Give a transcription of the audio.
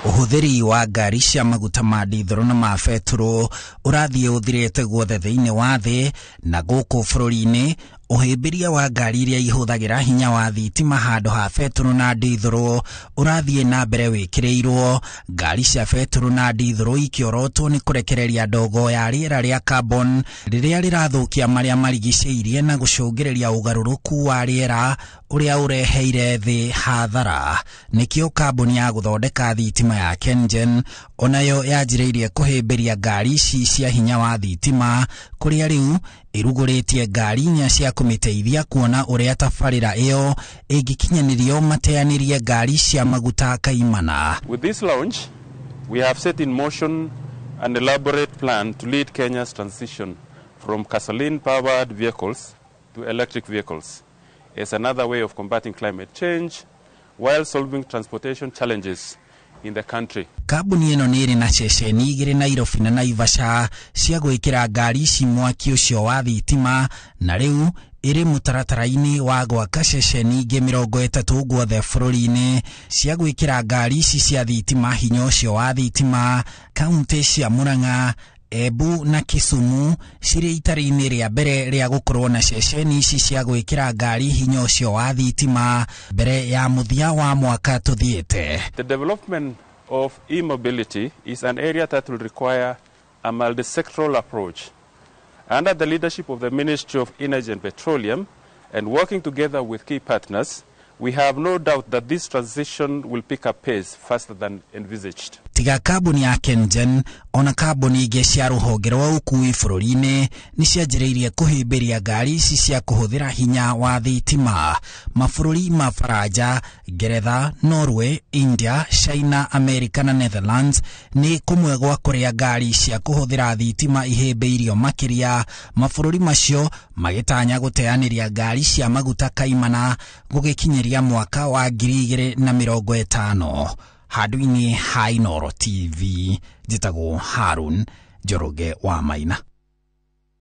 Ũhũthĩri wa ngari cia maguta ma ndithũrũ na ma betũrũ ũrathiĩ ũthirĩte guothe thĩinĩ wa thĩ, na gũkũ bũrũri-inĩ ũhĩmbĩria wa ngari iria ihũthagĩra hinya wa thitima handũ ha betũrũ na ndithũrũ ũrathiĩ na mbere wĩkĩrĩirwo. Ngari cia betũrũ na ndithũrũ ikĩorotwo nĩ kũrekereria ndogo ya rĩera rĩa carbon rĩrĩa rĩrathũkia marĩa marigicĩirie na gũcũngĩrĩria ũgarũrũku wa rĩera ũrĩa ũreheire thĩ hathara. Nĩkĩo kambuni ya gũthondeka thitima ya KenGen onayo yanjĩrĩirie kũhĩmbĩria ngari ici cia hinya wa thitima, kũrĩa rĩu ĩrugũrĩtie ngari inya cia kũmĩteithia kuona ũrĩa tabarĩra ĩyo ĩngĩkinyanĩrio mateanĩrie ngari cia maguta kaimana. With this launch, we have set in motion an elaborate plan to lead Kenya's transition from gasoline-powered vehicles to electric vehicles as another way of combating climate change while solving transportation challenges in the country. Kambuni ĩno nĩ ĩrĩ na ceceni igĩrĩ Nairobi na Naivasha cia gwĩkĩra ngari ici mwaki ũcio wa thitima, na rĩu ĩrĩ mũtaratara-inĩ wa gwaka ceceni ingĩ 30 guothe bũrũri-inĩ cia gwĩkĩra ngari ici cia thitima hinya ũcio wa thitima. Kaunti cia Murang'a, Embu na Kisumu cirĩ itari-inĩ rĩa mbere rĩa gũkorwo na ceceni ici cia gwĩkĩra ngari hinya ũcio wa thitima mbere ya mũthia wa mwaka tũthiĩte. The development of e-mobility is an area that will require a multi-sectoral approach. Under the leadership of the Ministry of Energy and Petroleum and working together with key partners, we have no doubt that this transition will pick up pace faster than envisaged. Tiga kambuni ya KenGen, ona kambuni ingĩ cia rũhonge rwa ũkui bũrũri-inĩ nĩ cianjĩrĩirie kũhĩmbĩria ngari ici cia kũhũthĩra hinya wa thitima. Mabũrũri ma Faranja, Ngeretha, Norway, India, China, America na Netherlands nĩ kũmwe gwa kũrĩa ngari cia kũhũthĩra thitima ihĩmbĩirio makĩria. Mabũrũri macio magĩtanya gũteanĩria ngari cia maguta kaimana gũgĩkinyĩria mwaka wa 2050. Handũ-inĩ ha Inooro TV, njĩtagwo Harun Njoroge wa Maina.